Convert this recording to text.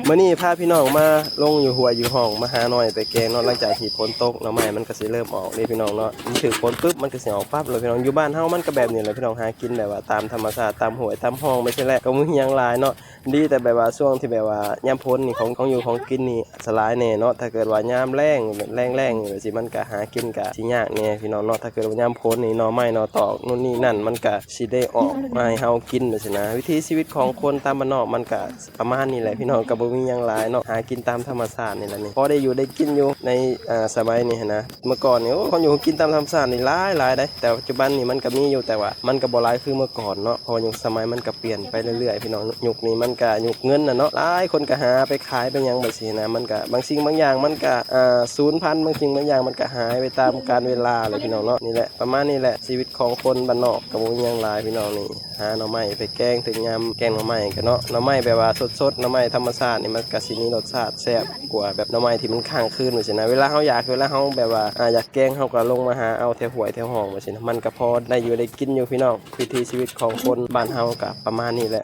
ມື້ນີ້ພາພີ່ນ້ອງມາລົງຢູ່ຫ້ວຍຢູ່ຮ່ອງ ມາຫາໜໍ່ໄມ້ໄປແກງເນາະ. ຫຼັງຈາກທີ່ຝົນຕົກ ໜໍ່ໄມ້ມັນກໍຊິເລີ່ມອອກເດ້ພີ່ນ້ອງເນາະ. ມັນຖືກຝົນປຶບ ມັນກໍຊິອອກປັບເລີຍພີ່ນ້ອງ. ຢູ່ບ້ານເຮົາມັນກໍແບບນີ້ແຫຼະພີ່ນ້ອງ, ຫາກິນແບບວ່າຕາມທຳມະຊາດ ຕາມຫ້ວຍຕາມຮ່ອງໄປຊີ້ແຫຼະ, ກໍບໍ່ມີຫຍັງຫຼາຍເນາະ. ດີແຕ່ແບບວ່າຊ່ວງທີ່ແບບວ່າຍາມຝົນນີ້ ຂອງ ຂອງຢູ່ຂອງກິນນີ້ສະຫຼາຍແລ້ວເນາະ. ຖ້າເກີດວ່າຍາມແລ້ງ ແລ້ງໆ ຈັ່ງຊີ້ ມັນກໍຫາກິນກໍຊິຍາກແດ່ພີ່ນ້ອງເນາະ. ຖ້າເກີດວ່າຍາມຝົນນີ້ ໜໍ່ໄມ້ໜໍ່ຕອກ ໂນ່ນນີ້ນັ້ນ ມັນກໍຊິໄດ້ອອກມາໃຫ້ເຮົາກິນຈັ່ງຊີ້ນະ. ວິຖີຊີວິດຂອງຄົນຕາມບ້ານນອກມັນກໍ ປະມານນີ້ແຫຼະພີ່ນ້ອງ, ກໍບໍ່ມີຫຍັງຫຼາຍເນາະ, ຫາກິນຕາມທຳມະຊາດນີ້ແຫຼະນີ້ ພໍໄດ້ຢູ່ໄດ້ກິນຢູ່ໃນ ອ່າ ສະໄໝນີ້ຫັ້ນນະ. ເມື່ອກ່ອນນີ້ ໂອ້ ເຮົາຢູ່ກິນຕາມທຳມະຊາດນີ້ຫຼາຍໆເດ້, ແຕ່ປັດຈຸບັນນີ້ມັນກໍມີຢູ່ ແຕ່ວ່າມັນກໍບໍ່ຫຼາຍຄືເມື່ອກ່ອນເນາະ, ເພາະວ່າຍຸກສະໄໝມັນກໍປ່ຽນໄປເລື້ອຍໆ ພີ່ນ້ອງ. ຍຸກນີ້ມັນກໍຍຸກເງິນນະເນາະ, ຫຼາຍຄົນກໍຫາໄປຂາຍໄປຫຍັງໄປຊີ້ນະ, ມັນກໍບາງສິ່ງບາງຢ່າງມັນກໍ ອ່າ ສູນພັນ, ບາງສິ່ງບາງຢ່າງມັນກໍຫາຍໄປຕາມການເວລາແຫຼະພີ່ນ້ອງເນາະ. ນີ້ແຫຼະ ປະມານນີ້ແຫຼະ ຊີວິດຂອງຄົນບ້ານນອກ ກໍບໍ່ມີຫຍັງຫຼາຍພີ່ນ້ອງນີ້. ຫາໜໍ່ໄມ້ໄປແກງ ເຖິງຍາມແກງໜໍ່ໄມ້ກໍເນາະ, ໜໍ່ໄມ້ແບບວ່າສົດໆ ໜໍ່ໄມ້ທຳມະຊາດນີ້ ມັນກໍຊິມີລົດຊາດແຊບກວ່າແບບໜໍ່ໄມ້ທີ່ມັນຄ້າງຄືນຈັ່ງຊີ້ນະ. ເວລາເຮົາຢາກ ເວລາເຮົາແບບວ່າ ອາ ຢາກແກງ ເຮົາກໍລົງມາຫາເອົາແຖວຫ້ວຍແຖວຮ່ອງຈັ່ງຊີ້ນະ, ມັນກໍພໍໄດ້ຢູ່ໄດ້ກິນຢູ່ພີ່ນ້ອງ. ວິຖີຊີວິດຂອງຄົນບ້ານເຮົາກໍປະມານນີ້ແຫຼະ.